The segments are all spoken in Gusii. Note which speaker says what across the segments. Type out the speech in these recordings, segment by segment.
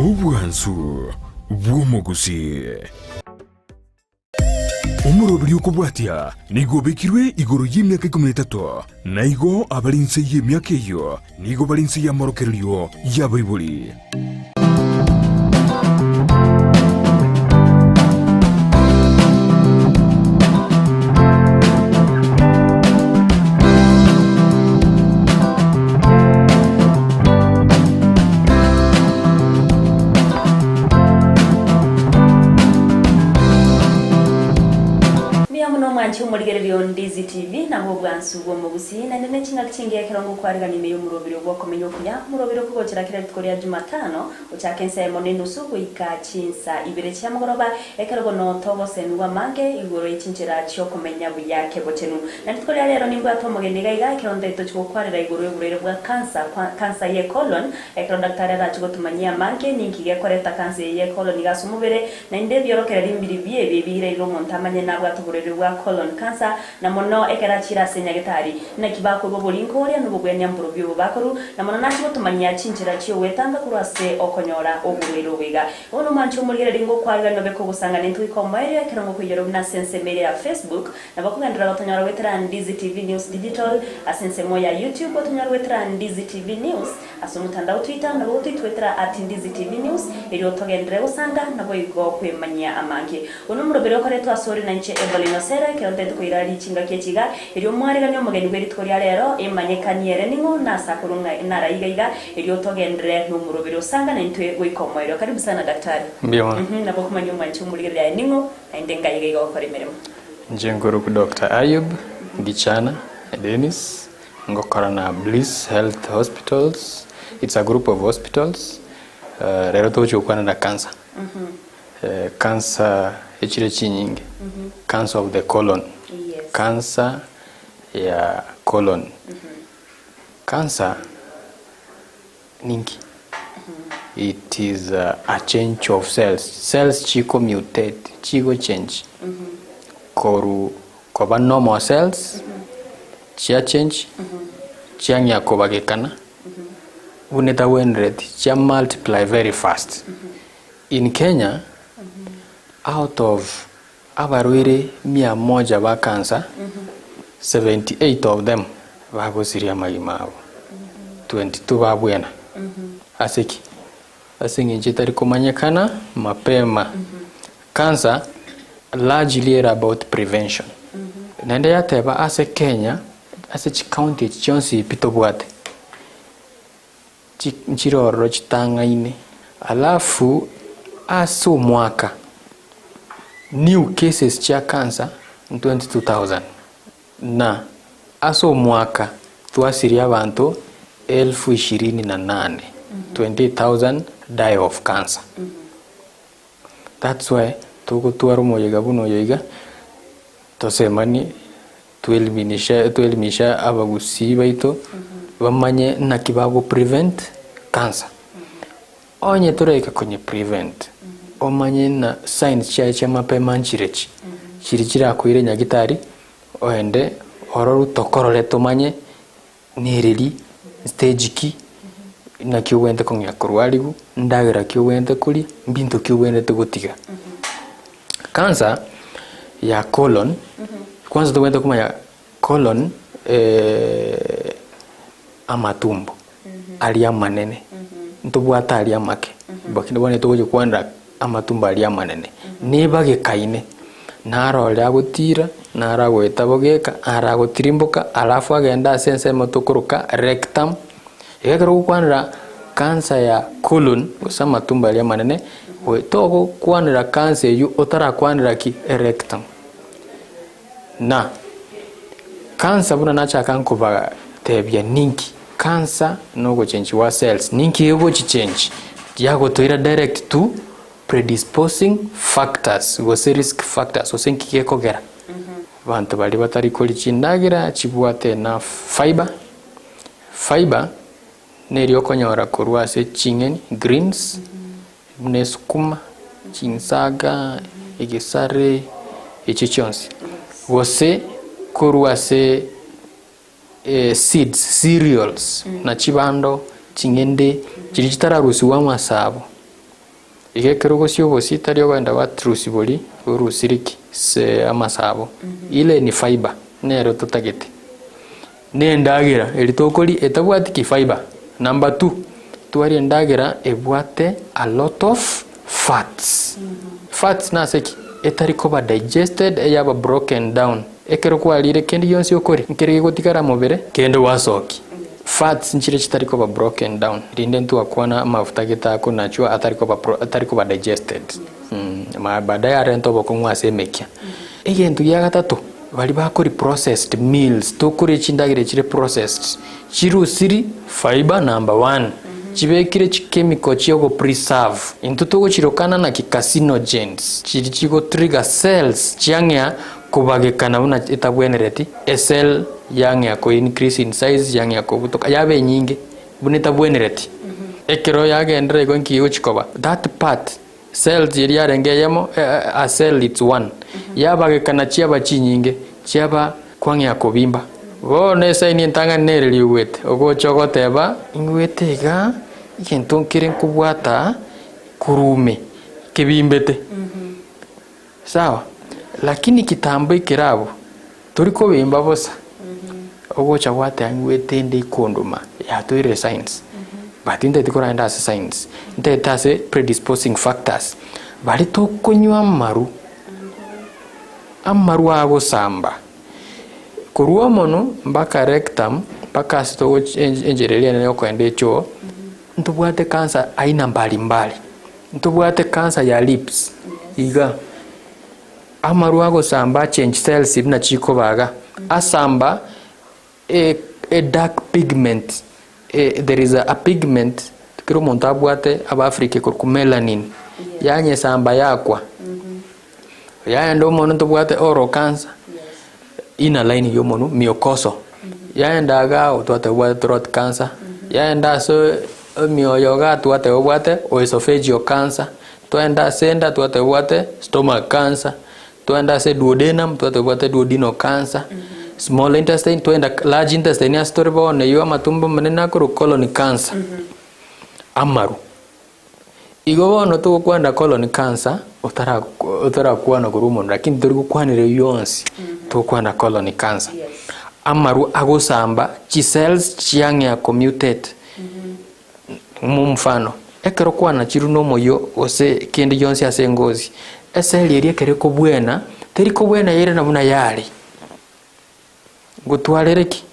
Speaker 1: Obwansu bw'omogusii. Omoroberi okobwatia nigo obekirwe igoro y'emiaka ikomi na etato, na igo abare inse y'emiaka eyio nigo bare inse y'amorokererio y'abaibori.
Speaker 2: Mbuya mono omwanche omorigereria o Ndizi TV, nabwo obwansu bw'omogusii, naende ne chingaki chingiya ekero ngokwarigania ime y'omoroberi obw'okomenya okuya, omoroberi okogochera kera rituko ria Jumatano, gochaka ensa eyemo na enusu goika chinsa ibere chia mogoroba, ekero bono togosemigwa amange igoro ye chinchera chi'okomenya buya kebochenu. Na rituko ria rero nimbwate omogeni iga iga ekero ntaete tochia gokwarera igoro y'oborwaire bwa cancer, cancer ye colon, Ekero daktari arache gotumanyia amange, ninki gekoreta kansa eye ye colon iga ase omobere, naende ebiorokererio mbiri biebi ebiiraire omonto amanye nabwate oborwaire bwa colon cancer, na mono ekero achiire ase nyagetari. Naki bakorwa oborinko oria nobogwenia mborobio obo bakorwa, na mono nache gotumanyia chinchera chi'ogwetanga korwa ase okonyora oborwaire obo iga. Bono omwanche omorigereria ngokwarera nobe kogosangana intwe goika omoerio ekero ngokoiyora buna ase ensemo eria ya Facebook, Nabo kogenderera gotonyora goetera Ndizi TV News Digital ase ensemo ya YouTube, otonyore goetera Ndizi TV News ase omotandao Twitter, nabo gotoitwetera at Ndizi TV News erio togenderere gosanga naboigo kwemanyia amange. Bono omoroberi okoretwa asore nainche Evelyn Osere ekero ntaete koira richingaki echi iga, erio mwareganie omogeni bwe rituko ria rero, emanyekanie ere ning'o na ase akorwa ng'a nara iga iga, erio togenderere nomoroberi osanga naintwe goika omoerio. Karibu sana daktari.
Speaker 3: Mbuya mono.
Speaker 2: Nabo okomanyia omwanchi omorigereria aye ning'o naende ngai iga iga ogokora emeremo.
Speaker 3: Inche nkorokwa Doctor Ayub Gichana Dennis, ngokora na Bliss Health Hospitals, it's a group of hospitals, rero togochia gokwana na cancer. Cancer echire chinyinge, cancer of the colon,
Speaker 2: Yes.
Speaker 3: cancer ya colon. Cancer Ninki? It is a change of cells, cells chiko mutate, chigo change koru koba normal cells chia change chiang'ea kobagekana buna etagwenereti chia multiply very fast. In Kenya out of abarwaire mia moja ba cancer, 78 of them bagosiria amagima abo, 22 babwena. Ase ki? Ase eng'encho etari komanyekana mapema. Cancer largely ere about prevention. Naende yateba ase Kenya, ase chicounty echi chionsi pi tobwate, nchire ororo chitang'aine. Alafu ase omwaka new cases chia cancer 22000 na ase omwaka twasirie abanto elfu ishirini na nane, 28000 die of cancer. That's why togotwara omoyega buna oyo iga tosemanie Twelimishe twelimishe abagusii baito bamanye naki bago prevent cancer. Onye toraika konye prevent, omanye na signs chiaye chia mapema nchirechi, chiri chirakoire nyagitari oende ororwe tokorore tomanye nereri, stage ki, naki obwenerete kong'ea korwariwu, ndagera ki obwenerete koria, mbinto ki obwenerete gotiga. Cancer ya colon, kwanza tobwenerete komanya colon amatumbo aria amanene, ntobwate aria amake, lakini bono togochia kwanera amatumbo aria amanene, nebagekaine, naro oria agotira, naro agoeta bogeka, naro agotirimboka, alafu agende ase ensemo tokoroka rectum. Iga ekero ogokwanera cancer ya colon gose amatumbo aria amanene, togokwanera cancer eywo otarakwanera ki? Erectum. Na cancer buna nachaka nkobatebia ninki? Cancer na ogochengi gwa cells, ninki egochichengi? Yagotoira direct to predisposing factors gose risk factors gose nki gekogera abanto baria batari koria chindagera chibwate enough fibre. Fibre neri okonyora korwa ase ching'eni, greens, buna esukuma, chinsaga, egesare, echio chionsi. Gose korwa ase seeds, cereals, buna chibando, ching'ende, chiria chitararusigwa amasabo. Iga ekero ogosia obosie tari ogenda gwatrusi boria borusiri ki? Se amasabo. Ile ni fibre nero totagete. Na endagera eria tokoria etabwati ki? Fibre. Number two, twaria endagera ebwate a lot of fats. Fats nase ki? Etari koba digested eyaba broken down. Ekero kwarire kende gionsi okoria nkere gegotigara mobere kende gwasokia. Fats nchire chitari koba broken down rinde ntwakwana amafuta gete akonachwa atari koba pro atari koba digested mm baadaye arente obokong'u ase emekia. Egento gia gatato baria bakoria processed meals tokoria chindagera echire processed chirusiri fibre number one chibekire chichemical chia ogo preserve intwe togochirokana naki carcinogens chiri chigo trigger cells chiang'ea Kobagekana buna etabwenereti, ecell yang'ea ko increase in size, yang'ea kobutoka, yaba enyinge buna etabwenereti. Ekero yagenderera igo nki egochi koba? That part, cells eria yarenge eyemo, a cell it's one, yabagekana chiaba chinyinge, chiaba kwang'ea kobimba. Bono esign entang'ani nere rigwete, ogocha ogoteba, ingwete igaa, egento nkere nkobwata korwa ime, kebimbete. Sawa, lakini kitambo ekero abwo tori kobimba bosa, ogocha gwateba ngwete ende ikonduma, yatoire signs, but ntagete koragenda ase signs, ntagete ase predisposing factors, baria tokonywa amaru, amaru agosamba, korwa omonwe mpaka rectum, mpaka ase togochi enchera eria enene yokoenda echoo, ntobwate cancer aina mbalimbali. Ntobwate cancer ya lips iga, amarwa agosamba achange cells buna chikoba iga, asamba e a dark pigment, there is a pigment kera omonto abwate abafrica ekorokwa melanin, yanyesamba yakwa, yaenda omonwe ntobwate oral cancer, inner line ya omonwe miokoso, yaenda igaa otwate obwate throat cancer, yaenda ase emioyo igaa twate obwate oesophageal cancer, twaenda ase enda twate obwate stomach cancer, twaenda ase duodenum twate obwate duodenal cancer, small intestine twaenda large intestine ase tore bono eywo amatumbo amanene akorwa colon cancer, amaru. Igo bono togokwana colon cancer otara otarakwana korwa omonwe lakini tori gokwanera eywo yonsi, togokwana colon cancer. Amarwa agosamba chicells chiang'ea komutate, momfano, ekero kwanachirwe na omoyio gose kende gionsi ase engozi, ecell eria ekero ekobwena, teri kobwena yairana buna yare. Ngotwarere ki?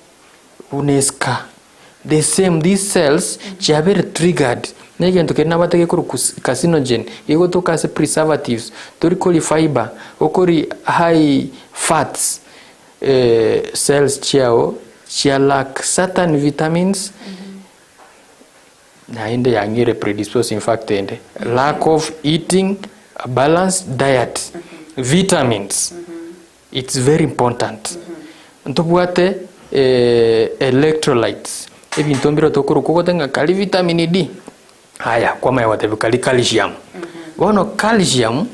Speaker 3: Buna escar. The same these cells chiabere triggered na egento keria nabwate gekorokwa carcinogen gegotoka ase preservatives, tori koria fibre, okoria high fats, cells chiao chia lack certain vitamins, Naende yang'eire predisposing factor ende, lack of eating a balanced diet, vitamins, it's very important. Ntobwate electrolytes, ebinto mbire tokorokwa ogote ng'a kari vitamin D, aya kwamanya gotebia kari calcium. Bono calcium,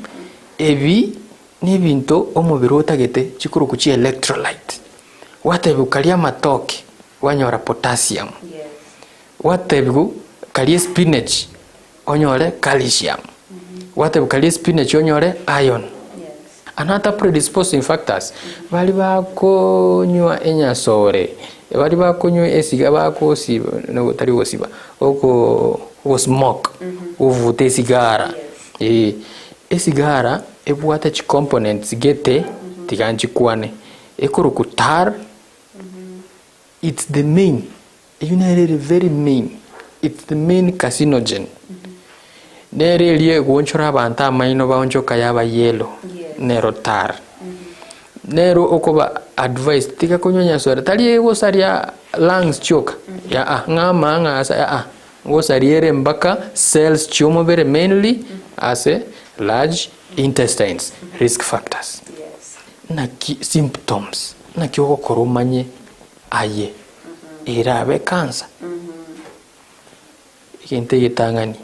Speaker 3: ebi na ebinto omobere otagete chikorokwa chi electrolyte. Gwatebiwa karia amatoke, kwanyora potassium. Gwatebiwa karia espinach onyore calcium. Gwatebiwa karia espinach onyore iron. Another predisposing factors, baria bakonywa enyasore, baria bakonywa esiga bagosiba no tari gosiba, oko ogosmoke, govuta esigara, eh. Esigara ebwate chicomponents gete tiga nchikwane, ekorokwa tar, It's the main, eyio nere ere very main, it's the main carcinogen. Nere eria egoonchora abanto amaino baonchoka yaba yellow, nero tar. Nero okoba advised tiga konywa nyasore, tari egosaria lungs chioka, aa, ng'a amang'a ase aa, ngosaria ere mpaka cells chiomobere mainly ase large intestines, risk factors. Naki symptoms, naki ogokora omanye aye erabe cancer? Egento egetang'ani,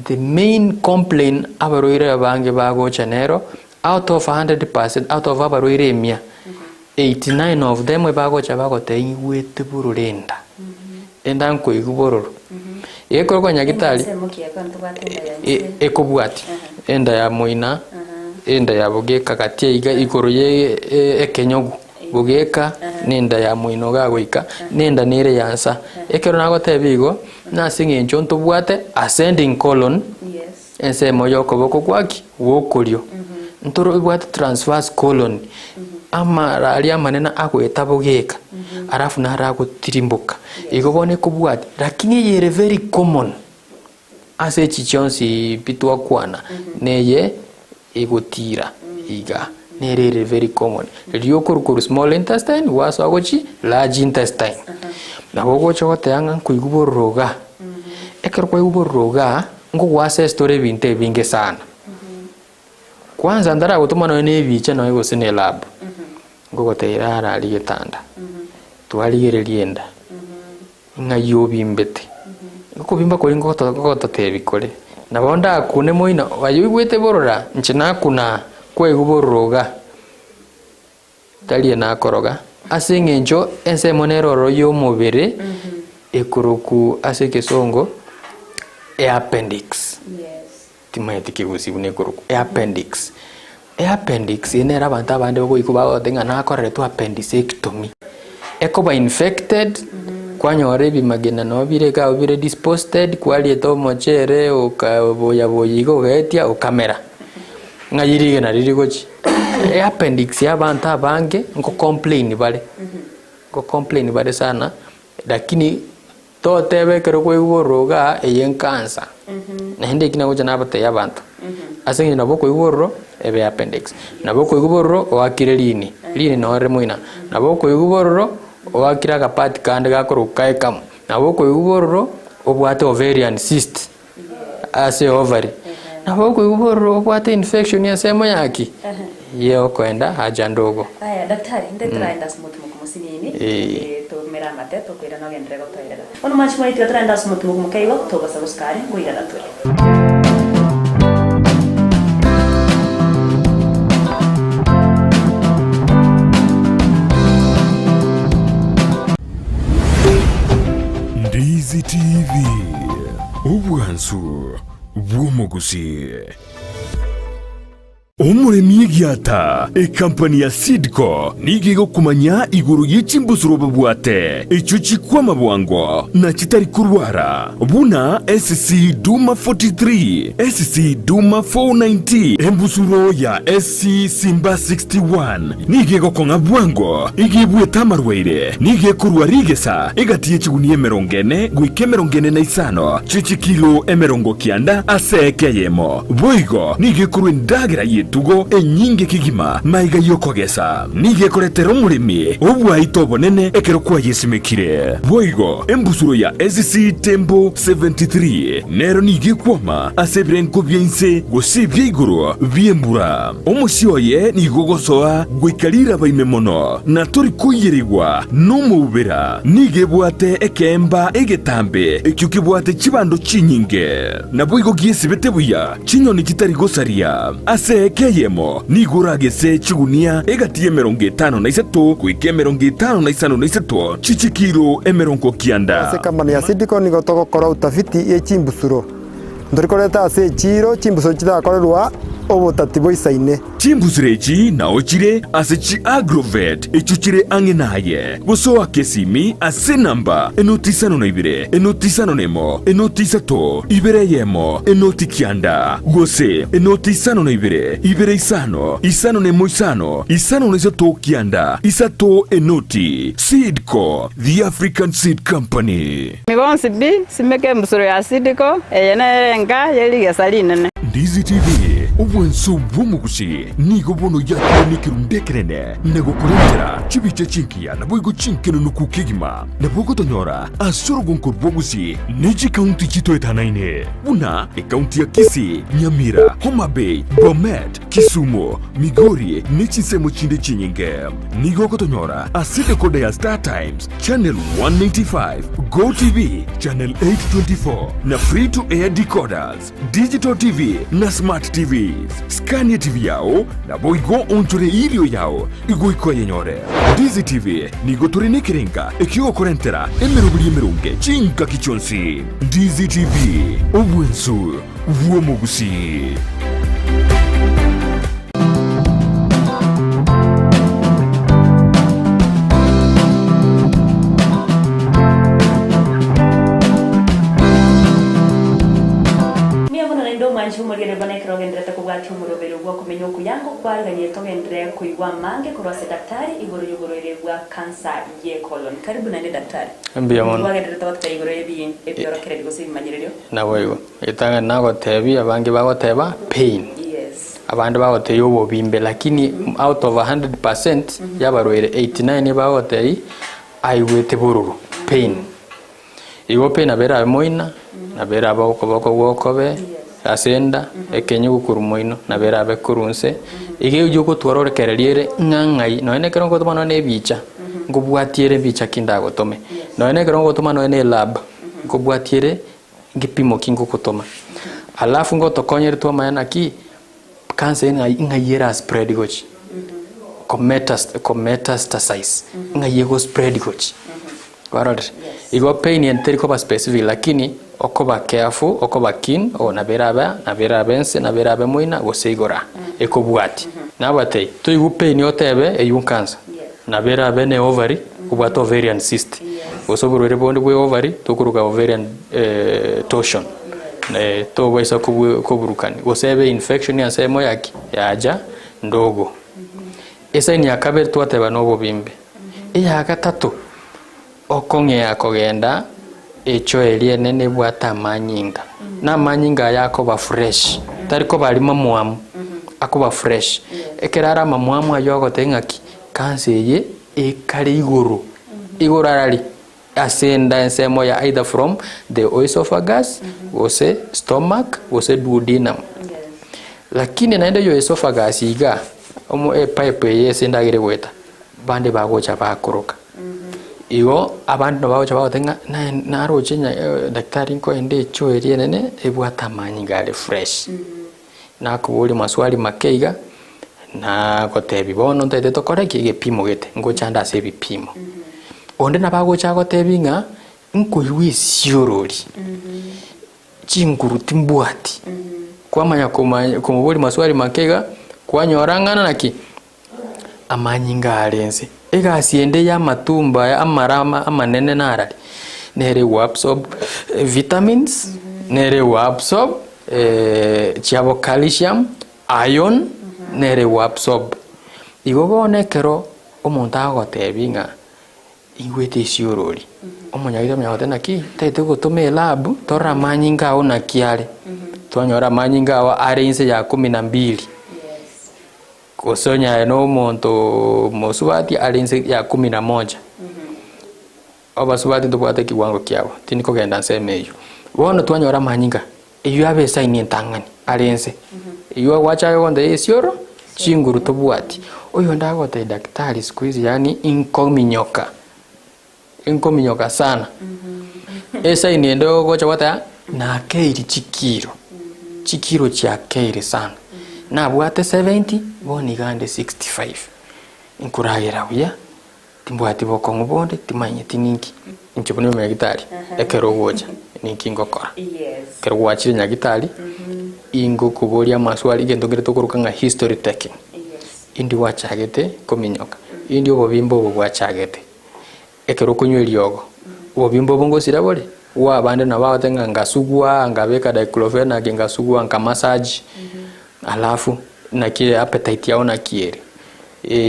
Speaker 3: the main complain abarwaire abange bagocha nero, out of 100%, out of abarwaire emia, 89 of them ebagocha bagoteba ingwete bororo enda, enda nkoigwa bororo. Iga ekero kwa nyagitari
Speaker 2: Ensemo ki ekero ntobwate enda ya inse?
Speaker 3: ekobwati enda ya moina, enda ya bogeka gati iga igoro ye ekenyogu bogeka na enda ya moino iga goika, na enda nere ya nsa. Ekero nagotebia igo, nase eng'encho ntobwate ascending colon,
Speaker 2: Yes.
Speaker 3: ensemo ya okoboko gwa ki? Gwokorio. Ntorobwate transverse colon, amara aria amanene agoeta bogeka, alafu naro agotirimboka. Igo bono ekobwati, lakini eye ere very common ase echi chionsi pi twakwana, neye egotira iga, nere ere very common. Riria okorwa korwa small intestine gwasoa gochia large intestine. Nabo ogocha goteba ng'a nkoigwa bororo igaa, ekero kwaigwa bororo igaa, nkogoassess tore ebinto ebinge sana. Kwanza ntaragotoma nonye na ebicha nonye gose na elab, nkogotebia rara aria getanda, twarigereria enda, ng'ai obimbete, okobimba koria ngoto ngogototebia kore, nabo ndakune moino, aye oigwete borora, inche nakuna kwaigwa bororo iga, tari nakoroga, ase eng'encho ensemo nere ororo ya omobere ekorokwa ase ekesongo eappendix. Timanyeti kegusii buna ekorokwa, eappendix. Eappendix eye nere abanto abande bagoika bagoteba ng'a nakoreretwe appendicectomy. Ekoba infected, kwanyora ebimagena nabo bire iga abwo bire disposted, kwariete omochere okaboya boya iga ogaetia okamera. Ng'ai rigena riria rigochia? Eappendix ya abanto abange nko complain bare, nko complain bare sana, lakini Totebe ekero kwaigwa ororo igaa, eye nkansa. Naende eki nagocha nabatebia abanto, ase eng'encho nabo okoigwa ororo ebe appendix, nabo okoigwa bororo oakire rini, rini noo rire moina, nabo okoigwa bororo oakire agapart kande gakorokwa kaekamu, nabo okoigwa bororo obwate ovarian cyst. Ase ovary. Nabo okoigwa bororo obwate infection ensemo ya ki? Ye okoenda haja ndogo.
Speaker 2: Aya daktari, nde toraende ase omotimoku mosinini,
Speaker 3: Eh.
Speaker 2: tomere amate tokoirana ogenderere gotoerera. Bono mwanchi mwaito iga toraende ase omotimoku moke igo, tobasa gosuka are, nkoirana tore.
Speaker 1: Ndizi TV, obwansu bw'omogusii. Omoremi egiata, ekampani ya Seedco nigo egokomanya igoro ye chimbusuro babwate, echio chikwama bwango na chitari korwara, buna SC Duma 43, SC Duma 490, embusuro ya SC Simba 61, Nigo egokong'a bwango, igo ebuete amarwaire, nigo ekorua rigesa egati ye chigunia emerongo ene goika emerongo ene na isano chie chikilo 90 ase eka eyemo. Boigo nigo ekorua endagera y'etugo enyinge kegima magega y'okogesa. Nigo ekoretera omoremi obwaito obonene ekero kwayesimekire. Boigo embusuro ya SC Tembo 73 nero nigo ekwama ase ebirengo bia inse gose ebia igoro bi'embura. Omosie oye nigo ogosoa goika riraba ime mono, na tori koiyerigwa nomoubera. Nigo ebwate ekeemba egetambe ekio kebwate chibando chinyinge. Naboigo giesibete buya chinyoni chitari gosaria. Ase eka eyemo nigo oragese chigunia egati y'emerongo 53 goika 55 na chichikiro 90.
Speaker 4: Ase ekamani ya Sidiko nigo togokora utafiti ye chimbusuro. Ntori koreta ase echiiro chimbusuro chitakorerwa obotati boisaine.
Speaker 1: Chimbusuro echi nao chire ase chi'agrovet echio chire ang'e naye, gose oake esimi ase enamba enoti isano na ibere, enoti isano na emo, enoti isato, ibere eyemo, enoti kianda, gose enoti isano na ibere, ibere isano, isano na emo isano, isano na isato kianda, isato enoti. Seedco, the African Seed Company.
Speaker 5: Bonsi pi, simeka embusuro ya Sidiko, eye nere enka ye rigesa rinene.
Speaker 1: Ndizi TV, obwanso bw'omogusi nigo bono yakire nekerundu ekenene na gokorentera chibicha chingiya naboigo chinkenenuku kegima. Nabo ogotonyora ase orogonko rw'obogusi ne chikaunti chitoetanaine buna ekaunti ya Kisii, Nyamira, Homa Bay, Bomet, Kisumu, Migori ne chinsemo chinde chinyinge. Nigo ogotonyora ase decoder ya Star Times, channel 195, Go TV, channel 824, na free to air decoders, digital TV na smart TVs. Scan TV yao naboigo onchore irio yao igoika oyenyore. Ndizi TV nigo tore nekerenga ekiogokorentera emeroberi emeronge chingaki chionsi. Ndizi TV, obwensu bw'omogusii.
Speaker 2: Mbuya mono naende omwanchi omorigereria buna ekero ogendererete kobwatia omoroberi bw'okomenya okuya ngokwariganie togenderere koigwa amange korwa ase daktari igoro y'oborwaire bwa cancer y'ecolon. Karibu naende daktari.
Speaker 3: Mbuya mono.
Speaker 2: Kwagendererete gototebia igoro y'ebi ebiorokererio gose ebimanyererio.
Speaker 3: Naboigo. Ritang'ani nagotebia abange bagoteba pain.
Speaker 2: Yes.
Speaker 3: Abande bagotebia obobimbe lakini out of 100% yabarwaire 89 bagotebia aigwete bororo pain. Igo pain nabo erabe moina, nabo erabe okoboko gwokobe ase enda, ekenyugu korwa moino, nabo erabe korwa nse. Iga eywo ogotwara orekereria ere ng'a ng'ai nonya na ekero ngotoma nonya na ebicha, nkobwatie ere ebicha ki ndagotome. Nonya na ekero ngotoma nonya na elab, nkobwatie ere ngepimo ki ngogotoma. Alafu ngotokonyere twamanya naki, cancer ng'ai ng'ai era spread gochia, kometas kometastasize, ng'ai ego spread gochia, kwarorire? Igo pain ende teri koba specific lakini okoba careful, okoba keen, oh nabo erabe aa, nabo erabe nse, nabo erabe moina, gose igoro aa, ekobwatia. Nabatebie, toigwe pain otebe eywo ncancer, nabo erabe ne ovary, obwate ovarian cyst, gose oborwaire bonde bwe ovary tokoroka ovarian torsion, tobaisa koburukani, gose ebe infection ase emo ya ki? Yacha ndogo. Esign ya kabere twateba na obobimbe. Eya gatato, okong'ea kogenda echo eria enene ebwate amanyinga, na amanyinga aya akoba fresh, tari koba aria mamwamu, akoba fresh. Ekero are amamwamu aywo agotebia ng'aki, Cancer eye ekare igoro, igoro arari ase enda ensemo ya either from the oesophagus gose stomach gose duodenum. Lakini naende oyo oesophagus iga, omo epipe eye ase endagera egoeta, bande bagocha bakoroka. Igo abande nabo bagocha bagoteba ng'a naye naroche nya daktari nkoende echoo eria enene ebwate amanyinga are fresh. Nakoboria maswali make iga, nagotebia bono ntaete tokore ki? Egepimo gete, ngocha nde ase ebipimo. Onde nabo agocha agotebia ng'a nkoigwa esiorori, chinguru timbwati, kwamanya komanya komoboria maswali make iga, kwanyora ng'a naki? Amanyinga are ense. Egasi ende y'amatumbo aya amara amanene narari, nere egoabsorb vitamins, nere egoabsorb chiabo calcium, iron, nere egoabsorb. Igo bono ekero omonto agotebia ng'a Igwete esiorori, omonyagete omanya goteba naki, tagete gotoma elab torore amanyinga ao naki are. Twanyora amanyinga ao are inse ya kumi na mbili. Gose onye aye na omonto mosubati are inse ya kumi na moja. Abasubati ntobwate ekiwango kiabo, tindi kogenda nsemo eywo. Bono twanyora amanyinga, eywo abe esaini entang'ani are inse. Eywo gwacha aye ogontebia esioro, chinguru tobwati. Oyonde agotebia daktari siku hizi yaani inkominyoka, inkominyoka sana. Esaini ende ogocha gwateba nakeiri chikiro, chikiro chiakeire sana. Nabwate 70, bono iga ande 65. Nkoragera buya, timbwati bokong'u bonde, timanyeti ninki. Inche buna omonyagitari, ekero ogocha, ninki ngokora? Ekero gwachire nyagitari, ingokoboria amaswali, egento nkere tokoroka ng'a history taking. Indi gwachagete kominyoka, indi obobimbe obo bwachagete. Ekero okonywa eriogo, obobimbe obo ngosira bore? Gwa abande nabo bagoteba ng'a ngasugwa, nkabeka diclofenac ngasugwa, nka massage, alafu naki appetite yao naki ere,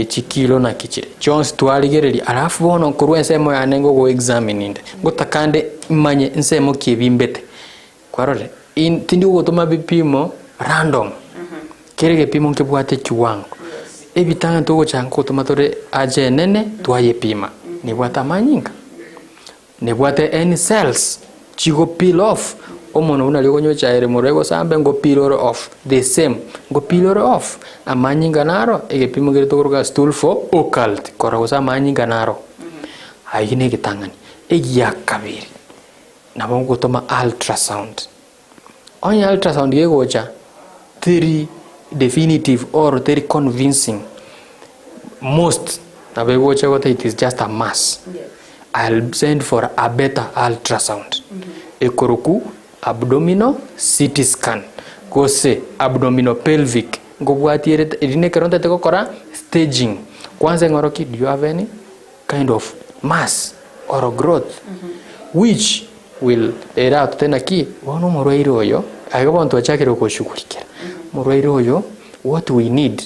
Speaker 3: chikilo naki chire, chionsi twarigereria alafu bono korwa ensemo yane ngogo examine inde, ngotaka nde manye nsemo ki ebimbete, kwarorire? In tindi gogotoma bipimo random, kera egepimo nkebwate ekiwango, ebitang'ani togochaka ngotoma tore haja enene twayepima, nebwate amanyinga, nebwate any cells chigo peel off. Omonwe buna riria okonywa echae ere morwe egosambe ngo peel ore off, the same, ngo peel ore off. Amanyinga naro, egepimo keria tokoroka stool for occult, korora gose amanyinga naro. Ayio na egetang'ani. Egiakabere, nabo ngotoma ultrasound. Onye ultrasound gegocha, teri definitive or teri convincing, most nabo egocha egoteba it is just a mass. I'll send for a better ultrasound ekorokwu abdominal CT scan gose abdominal pelvic nkobwatia ere eri nekero ntagete gokora staging kwanza eng'oroki do you have any kind of mass or growth which will eratote naki bono omorwaire oyo aiga bono twachakire gokoshughulikera omorwaire oyo what we need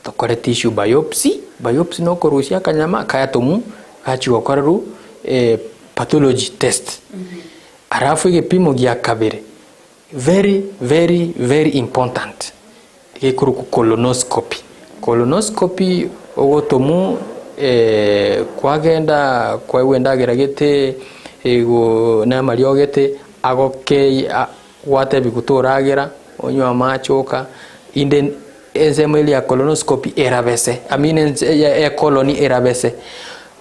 Speaker 3: Tokore tissue biopsy, biopsy nokorusia akanyama kayatomu gachia gokorerwa pathology test. Alafu egepimo gia kabere very very very important gekorokwa colonoscopy. Colonoscopy ogotomwa kwagenda kwaigwa endagera gete igo na amariogo gete agokei gwatebiwa toragera onywe amache oka inde Ensemo eria ya colonoscopy erabese, I mean ense ya ecolon erabese,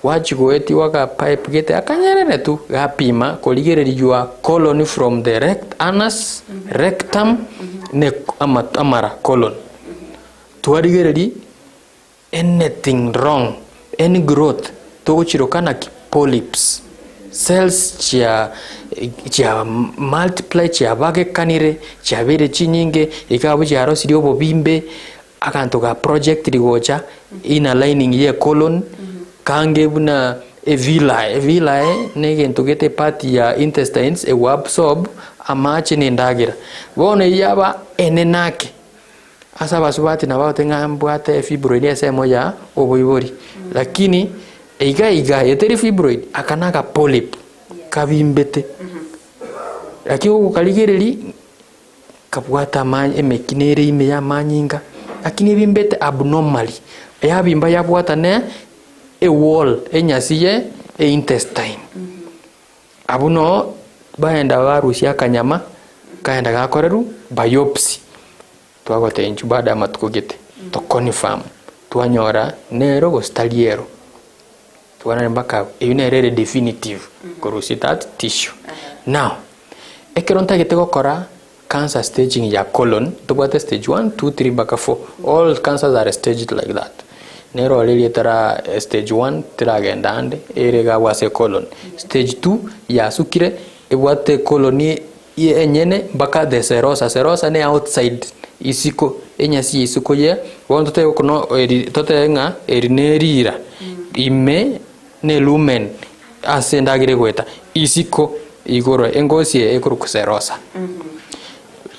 Speaker 3: gwachia goetigwa ga pipe gete akanyerere tu, gapima korigereria your colon from the rect anus, rectum, ne ama amara colon. Twarigereria anything wrong, any growth, togochiroka naki? Polyps. Cells chia chia multiply chiabagekanire, chiabeire chinyinge, iga abwo chiarosirie obobimbe, aganto ga projectiri gocha inner lining ye ecolon, kange buna evilli, evilli na egento gete epart ya intestines ego absorb amache na endagera. Bono eyio yaba enene ake, Ase abasubati nabagote ng'a mbwate efibroid ensemo ya oboibori, lakini iga iga eteri fibroid, aka na akapolyp kabimbete. Lakini ogokarigereria kabwate ama emekina ere ime ya amanyinga, lakini ebimbete abnormally, yabimba yabwata ne ewall enyasi ye eintestine. Abwo noo baenda barusia akanyama kaenda gakorerwa biopsy. Twagotebia inchuo baada ya amatuko gete to confirm twanyora nero gose tari ero. Twanare mpaka abwo eyio nere ere definitive korusia that tissue. Now, ekero ntagete gokora cancer staging ya colon, tobwate stage one, two, three mpaka four, all cancers are staged like that. Nero riria etara stage one teragenda ande, ere iga abwo ase ecolon. Stage two yasukire ebwate ecolon enyene mpaka the serosa, serosa ne outside isiko, enyasi ya isiko ye, bono totebe kono eri totebe ng'a eri ne rira, ime ne lumen ase endagera egoeta, isiko igoro engosi eye ekorokwa serosa.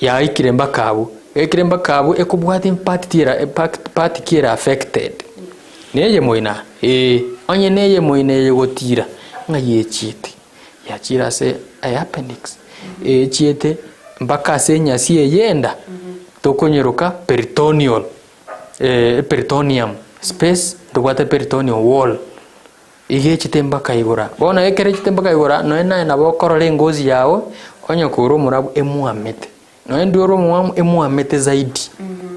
Speaker 3: Yaikire mpaka abwo, yaikire mpaka abwo ekobwatia part tiera part part ki ere affected. Neye moina? Ee, onye neye moina eye gotira, ng'ai echiete? Yachire ase appendix, echiete mpaka ase enyasi eye enda, tokonyeroka peritoneal, peritoneum space, ntobwate peritoneal wall, iga echete mpaka igoro. Bono ekero echete mpaka igoro, nonye naye nabo okorora engozi yago, onye kore omorabu emwamete. Nonya ndwe ore omomwamu emwamete zaidi,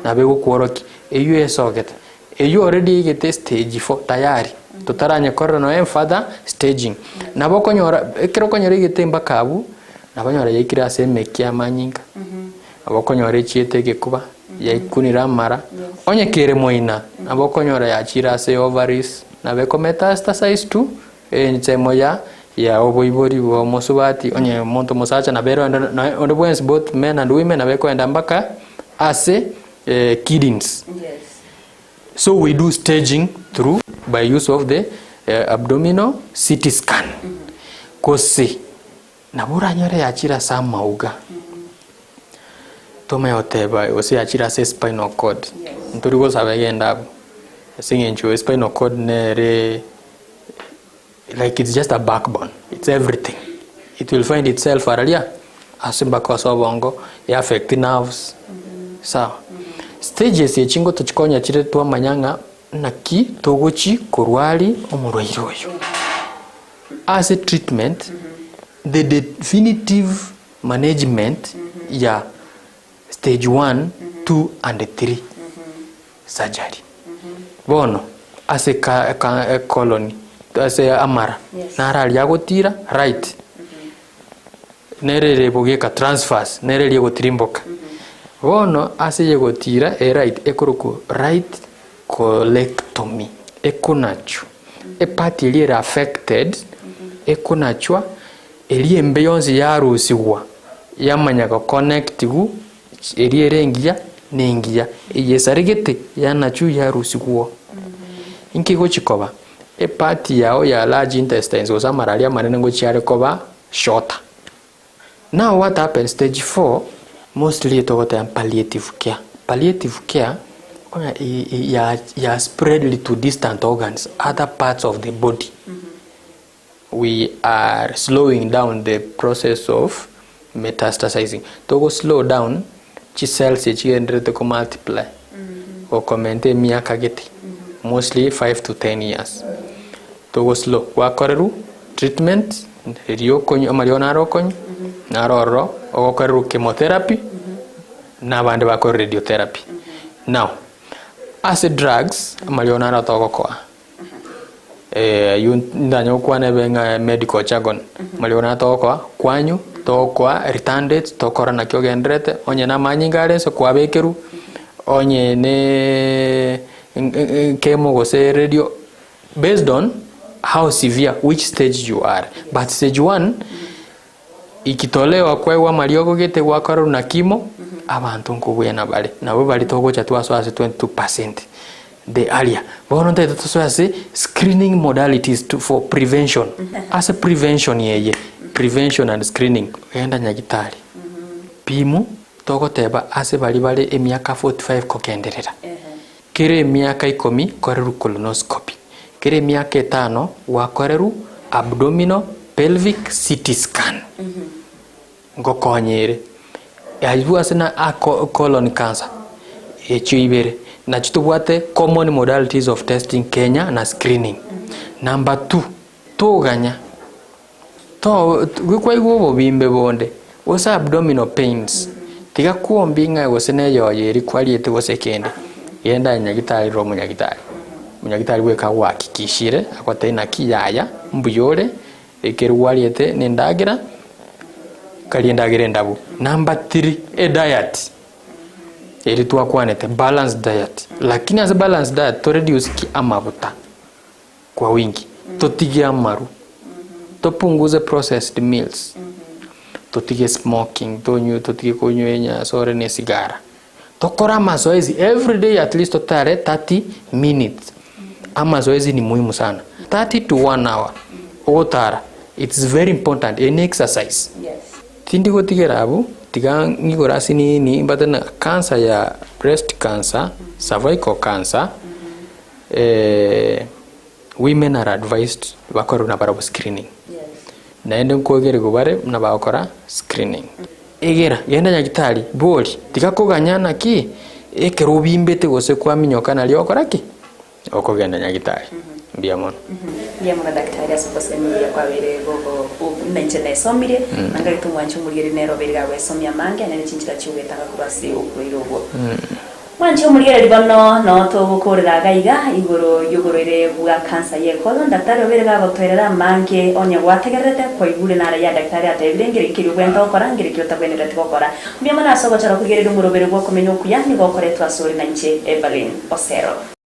Speaker 3: nabo egokworokia eywo esogete. Eywo already eigete stage four tayari, totaranyekorera nonya further staging. Nabo okonyora ekero okonyora eigete mpaka abwo, nabo onyore yaikire ase emekia amanyinga, nabo okonyora echiete egekuba, yaikunire amara, onye kere moina, nabo okonyora yachire ase ovaries, nabo ekometastasize to Ensemo ya ya oboibori bwa omosubati, onye omonto omosacha nabo ere onde noe onde bwensi both men and women nabo ekoenda mpaka ase kidneys.
Speaker 2: Yes.
Speaker 3: So we do staging through by use of the abdominal CT scan. Gose nabo oranyore yachire ase amauga, tomanye goteba gose yachire ase spinal cord, ntori gosaba egende abwo, ase eng'encho spinal cord nere like it's just a backbone, it's everything, it will find itself araria ase mpaka ase obongo, e affect nerves, sawa. Stages echi ngotochikonya chire twamanya ng'a naki togochi korwari omorwaire oyo. Ase treatment, the definitive. management ya stage 1, 2 and 3 surgery. Bono ase ka, ka, colon ase amara
Speaker 2: Yes.
Speaker 3: naro aria agotira right nere ere bogeka transfers nere eria egotirimboka bono ase eyegotira e right ekorokwa right colectomy ekonachwa epart eria ere affected ekonachwa eria embe yonsi yarusigwa yamanya goconnectigu eria ere engiya na engiya eye esaregete yanachwa yarusigwa inki egochi koba epart yao ya large intestines gose amara aria amanene ngochi are koba shorter. Now what happens stage 4 mostly togoteba palliative care. Palliative care okonyora ya ya spread to distant organs, other parts of the body. We are slowing down the process of metastasizing. Togo slow down chicells echi chigendererete ko multiply gokomenta emiaka gete mostly 5 to 10 years. Togo slow gwakorerwa treatment riria okonywa amariogo naro okonywa naro ororo ogokorerwa chemotherapy na abande bakorwa radiotherapy. Now ase drugs amariogo naro togokoa aywo ntanye gokwana ebe ng'a medical jargon amariogo naro togokoa kwanywa togokoa retardants tokora naki ogendererete onye na amanyinga are nse kwabekerwa onye ne chemo gose radio based on how severe which stage you are but stage 1 ikitolewa kwaegwa amariogo gete gwakorerwa na chemo abanto nkobwena bare nabo bari togocha twasoa ase 22% the earlier bono ntaete tosoe ase screening modalities to, for prevention ase prevention yeye prevention and screening genda nyagitari pimu togoteba ase bari bare emiaka 45 kogenderera kere emiaka ikomi korerwa colonoscopy kere emiaka etano gwakorerwa abdominal pelvic CT scan ngokonyere aywo ase na a colon cancer echio ibere nachi tobwate common modalities of testing Kenya na screening. Number 2 toganya to gikwaigwa obobimbe bonde gose abdominal pains tiga kuombi ng'a gose na eyoyo eri kwariete gose kende genda nyagitari rora omonyagitari omonyagitari bweka agohakikishire agotebie naki yaya mbuya ore ekero gwariete na endagera karia endagera endabu. Number 3 ediet eri twakwanete balanced diet lakini ase balanced diet to reduce ki amabuta kwa wingi totige amaru topunguze processed meals totige smoking tonywe totige konywa enyasore na esigara tokore amazoezi every day at least totare 30 minutes amazoezi ni muhimu sana 30 to 1 hour ogotara it's very important any exercise. Tindi gotigera abwo tiga ng'igore ase nini mbate na cancer ya breast cancer cervical cancer women are advised bakorerwe nabarabwo screening. Naende nkoegerigwa bare buna bagokora screening. Egera genda nyagitari bori tiga koganya naki ekero obimbete gose kwaminyoka nario ogokora ki? Okogenda nyagitari mbuya mono.
Speaker 2: Mbuya mono daktari ase ogosemia kwabeire gogo buna inche nesomire na nkareta omwancho omorigereria nere obeire gagwesomia amange naende chinchera chi'ogoetanga korwa ase oborwaire obwo. Mwanche omorigereria bono noo togokorera iga iga igoro y'oborwaire bwa cancer y'ecolon. Daktari obeire gagotoerera amange onye gwategererete kwaigure naro ya daktari atebire ngere ki keria obwenerete gokora ngere ki otabwenereti gokora. Mbuya mono ase ogochora korigereria omorobere bw'okomenya okuya nigo okoretwa asore nainche Evelyn Osero.